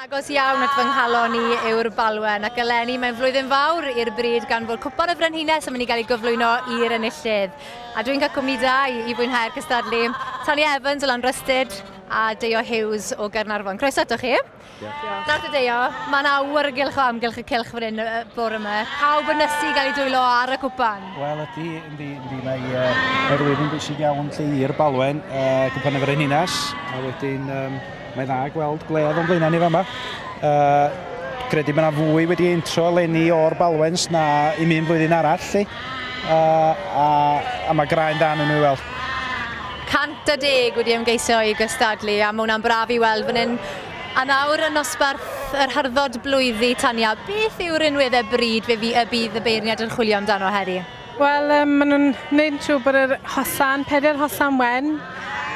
Agos iawn at fy nghalon i yw'r Balwen, ac eleni mae'n flwyddyn fawr i'r bryd gan fod Cwpan y Frenhines yn mynd i gael ei gyflwyno i'r enillydd. A dwi'n cael cwmni da i fwynhau'r cystadlu. Tanya Evans o Lanrhystud a Deio Hughes o Gaernarfon. Croeso atoch chi. Nawr te Deio, mae'n awyrgylch o amgylch y cylch fan hyn y bore yma. Pawb yn ysu i gael eu dwylo ar y cwpan. Wel ydy, yndi, yndi. Mae, uh, mae flwyddyn bwysig iawn lle i'r Balwen, uh, Cwpan y Frenhines, a wedyn um, Mae'n dda gweld gwledd o'n blaenau ni fama. Uh, credu mae yna fwy wedi entro eleni o'r Balwens na i un flwyddyn arall. Lli. Uh, a, a mae graen da nhw'n ei weld. 110 wedi ymgeisio i gystadlu a mae hwnna'n braf i weld fan hyn. A nawr yn nosbarth yr hyrddod blwyddi, Tania, beth yw'r rinweddau bryd fe fi y bydd y beirniad yn chwilio amdano heddi? Wel, um, maen nhw'n gwneud yn siŵr bod yr hosan, pedair hosan wen,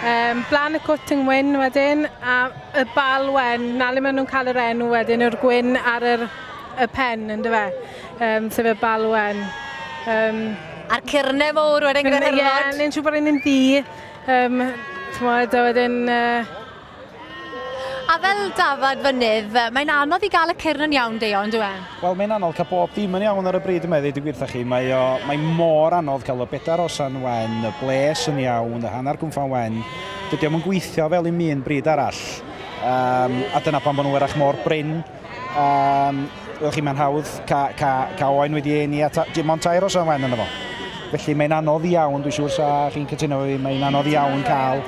um, blaen y cwt yn wyn wedyn, a y bal wen, na le maen nhw'n cael yr enw wedyn, yw'r gwyn ar yr, y pen, ynddo fe, um, sef y bal wen. Um, A'r cyrnau mowr wedyn gyda'r hyrddod. Ie, yeah, neu'n siŵr bod un yn ddu, um, t'mod, a wedyn uh, A fel dafad fynydd, mae'n anodd i gael y cyrn yn iawn, Deio, on'd yw e? Wel, mae'n anodd cael bob dim yn iawn ar y bryd yma, i ddeud y gwir wrthach chi. Mae, o, mae mor anodd cael y bedair osan wen, y bles yn iawn, y hanner cwmffan wen. Dydy o'm yn gweithio fel i'm un bryd arall. Um, a dyna pam bod nhw wrach mor brin. Um, Wel chi, mae'n hawdd ca, ca, ca oen wedi eni a ta, dim ond tair osan wen yna fo. Felly mae'n anodd iawn, dwi'n siŵr sa chi'n cytuno efo fi, mae'n anodd iawn cael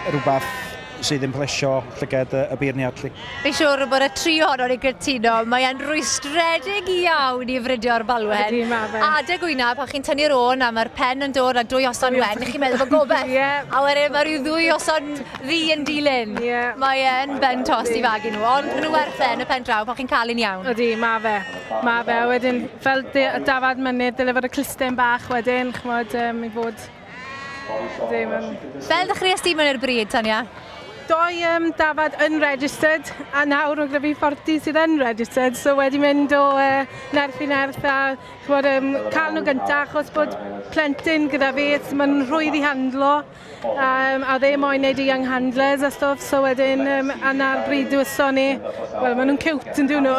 rhywbeth sydd yn plesio llygad y, y beirniad. Lly. Fi'n siŵr bod y tri ohonon ni'n cytuno, mae e'n rwystredig iawn i fridio'r balwen. Ydy, ma' fe. A adeg wyna, pan chi'n tynnu'r ôn a mae'r pen yn dod a dwy oson wen, chi'n meddwl bod gobeith. Ie. A wedyn mae rhyw ddwy oson ddu yn dilyn. Ie. Mae e'n ben tost i fagu nhw, ond maen nhw werth e yn y pen draw pan chi'n cael un iawn. Ydy, ma' fe. Ma' fe. A wedyn, fel dafad mynydd, dyle fod y clusten bach wedyn, ch'mod, um, i fod Ydy, mae'n... Fel ddechreuais di mewn i'r bryd, Tania? Doi um, dafad yn registered, a nawr mae gyda fi 40 sydd yn registered, so wedi mynd o uh, nerth i nerth a ch'mod, um, cael nhw gyntaf achos bod plentyn gyda fi, mae'n rhwydd i handlo, um, a dde moyn neud y young handlers a stwff, so wedyn, um, a na'r bryd dewiso ni, wel, maen nhw'n cute yn dyn nhw.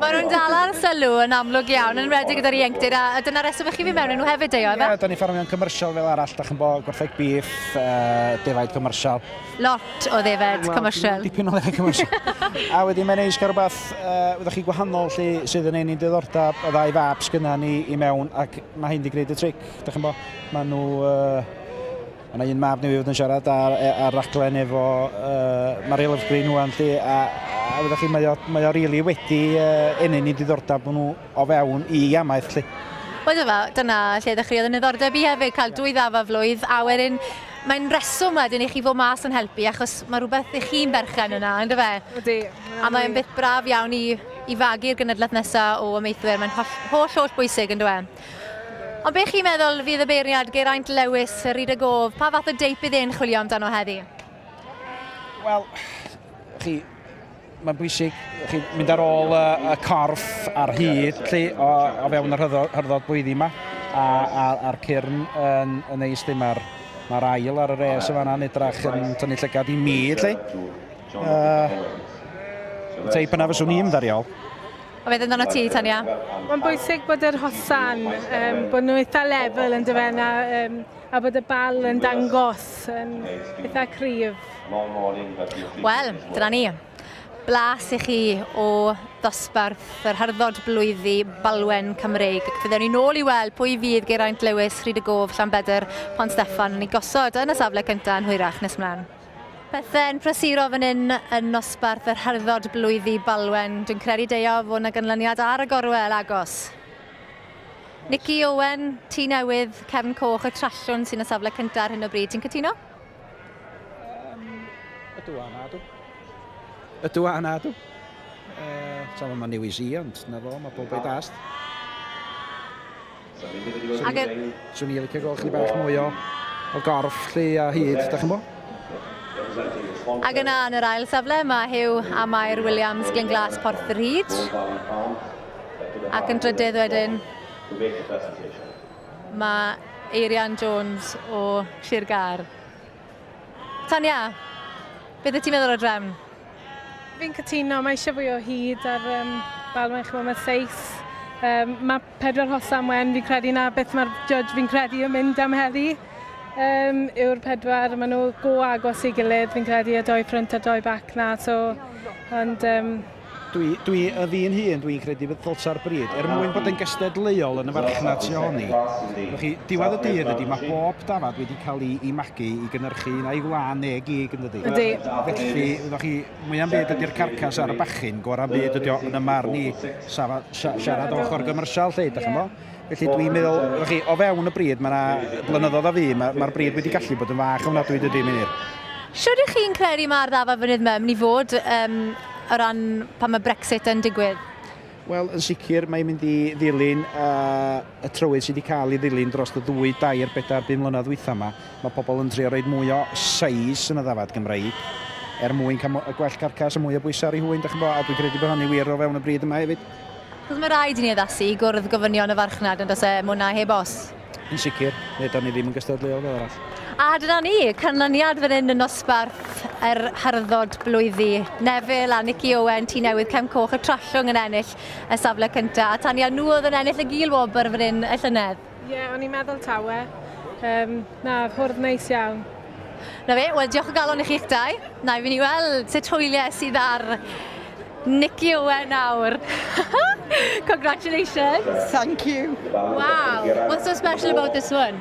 Maen nhw'n dal ar sylw yn amlwg iawn, yn enwedig gyda'r ieuenctid, a dyna reswm i chi fynd mewn i nhw hefyd, Deio, ife? Ie, da ni'n ffarmio'n commercial fel arall, da chi'n bo, gwartheg beef, uh, defaid commercial. Lot o ddefed commercial. Dipyn o ddefed commercial. a wedyn mae'n neis cael rhywbeth, uh, wyddoch chi, gwahanol lle sydd yn ein diddordeb y ddau fab sgynna ni i mewn, ac mae hyn di gwneud y tric, da chi'n bo. Mae nhw, uh, Mae yna un mab newydd fod yn siarad ar, e, ar raglen efo uh, Mary Lovegreen wan lli, a, a wyddoch chi, mae o, mae o really wedi uh, ennyn i diddordeb nhw o fewn i amaeth lli. Wel dyma, dyna lle ddechreuodd y niddordeb i hefyd, cael dwy ddafa flwydd, a wedyn mae'n reswm wedyn i chi fod mas yn helpu, achos mae rhywbeth i chi'n berchen yna, ynddo fe? Ydy. A mae'n beth braf iawn i, i fagu'r genedlaeth nesaf o amaethwyr, mae'n holl, holl, holl bwysig, ynddo fe? Ond be chi'n meddwl fydd y beirniad Geraint Lewis, Rhyd y Gof, pa fath o deip bydd e'n chwilio amdano heddi? Wel, chi, mae'n bwysig chi mynd ar ôl y, y corff a'r hyd lli, o, o fewn yr hyrddod, hyrddod blwyddi yma a, a, a'r cyrn yn, yn neis lle mae'r mae'r ail ar y res yma yna'n edrach yn tynnu llygad i mi lle. Uh, teip yna fyswn i'n ddariol. O beth amdano ti, Tania? Mae'n bwysig bod yr hosan, um, bod nhw eitha lefel yn dyfe, a, um, a bod y bal yn dangos yn eitha cryf. Wel, dyna ni. Blas i chi o ddosbarth yr hyrddod blwyddi Balwen Cymreig. Ac fydden ni nôl i weld pwy fydd Geraint Lewis, Rhyd y Gof, Llanbedr, Pont Steffan yn ei gosod yn y safle cyntaf yn hwyrach nes mlaen. Pethe'n prysuro fan hyn yn nosbarth yr hyrddod blwyddi Balwen. Dwi'n credu Deio fod 'na ganlyniad ar y gorwel agos. Nicky Owen, Tŷ Newydd, Cefn Coch, y Trallwn sy'n y safle cyntaf ar hyn o bryd. Ti'n cytuno? Um, ydw a nadw. Ydw a nadw. Uh, Sa fo ma'n newis i, ond na fo, mae pob ei dast. Ac y... Swn i'n licio gweld chdi bach mwy o, o gorff lli a hyd, da chi'n bo? Ac yna yn yr ail safle mae Huw a Mair Williams, Glyn Glas, Porth yr Hyd. Ac yn drydydd wedyn mae Eirian Jones o Sir Gâr. Tania, beth wyt ti'n meddwl o'r drefn? Fi'n cytuno, mae eisiau fwy o hyd ar um, Balwen, chymod, mae seis. Um, mae pedwar hosan wen, fi'n credu na beth mae'r judge fi'n credu yn mynd am heddi. Um, yw'r pedwar, maen nhw go agos i gilydd, fi'n credu, y doi ffrynt a doi bac na, so, ond um, Dwi, dwi, y fi'n hun, dwi'n credu bod ddylsa'r brid, er mwyn bod yn gystadleuol yn y farchnad tu ohoni. Wch chi, diwedd y dydd ydy, mae bob dafad wedi cael ei, ei magu i gynhyrchu un a'i wlân neu gig yn dydy. Ydy. Felly, wch chi, mwyaf byd ydy'r carcas ar y bachyn, gorau byd ydy o yn y marn i safa, siarad o ochr gymrsial lle, da chi'n bo? Felly dwi'n meddwl, wch chi, o fewn y brid, mae yna blynyddoedd a fi, mae'r ma brid wedi gallu bod yn fach ofnadwy dydy, Meinir. Shwd ych chi'n credu mae'r ddafad fynydd 'ma mynd i fod um, o ran pan mae Brexit yn digwydd? Wel, yn sicr, mae'n mynd i ddilyn uh, y trywydd sydd wedi cael ei ddilyn dros y ddwy, dair, bedair, bum mlynedd dwytha yma. Mae pobl yn trio roed mwy o seis yn y ddafad Gymreig er mwyn cael gwell carcas a mwy o bwysau ar ei hwyn, dach chi'n bo, a dwi'n credu bod hynny wir o fewn y bryd yma hefyd. Chos mae rhaid i ni addasu i gwrdd gofynion y farchnad, yn does e, mae hwnna heb os. Yn sicr, neu da ni ddim yn gystadleuol fel arall. A dyna ni, canlyniad fan hyn yn nosbarth yr hyrddod blwyddi. Neville a Nicky Owen, Tŷ Newydd Cefn Coch, y Trallwng yn ennill y safle cyntaf. A Tania, nhw oedd yn ennill y gil wobr fan hyn y llynedd. Ie, yeah, o'n i'n meddwl tawe. Um, na, hwrdd neis iawn. Na fe, wel diolch o galon i chi'ch dau. Na i fynd i weld sut hwyliau sydd ar Nicky Owen nawr. Congratulations. Thank you. Wow. What's so special about this one?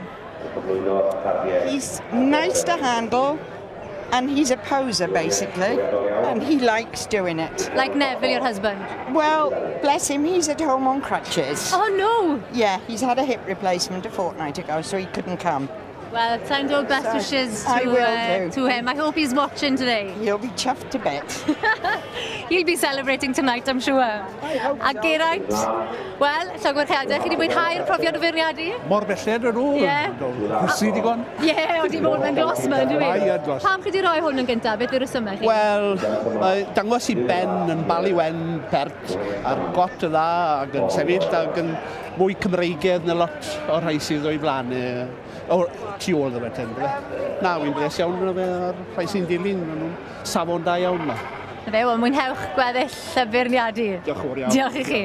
He's nice to handle and he's a poser basically and he likes doing it. Like Neville, your husband? Well, bless him, he's at home on crutches. Oh no! Yeah, he's had a hip replacement a fortnight ago, so he couldn't come. Well, send our best So, wishes I to, will do. to him. I hope he's watching today. He'll be chuffed to bits. He'll be celebrating tonight, I'm sure. A Geraint, wel, llongyfarchiadau, chi wedi mwynhau'r profiad o feirniadu? Mor belled yn nhw. Ie. Hwsi digon. Ie, yeah, wedi bod yn glos yma, yndw i? Mae yn glos. Pam chi wedi rhoi hwn yn gyntaf? Beth yw'r rhesymau chi? Wel, mae dangos i ben yn balu wen pert a'r got y dda ac yn sefyll ac yn mwy Cymreigedd na lot o'r rhai sydd o'i flaen. O, tu ôl iddo fe ten, bydde. Na, wy'n bles iawn yna fe a'r rhai sy'n dilyn, maen nhw'n safon da iawn yma. Na fe, wel, mwynhewch gweddill y beirniadu. Diolch yn fawr iawn. Diolch i chi.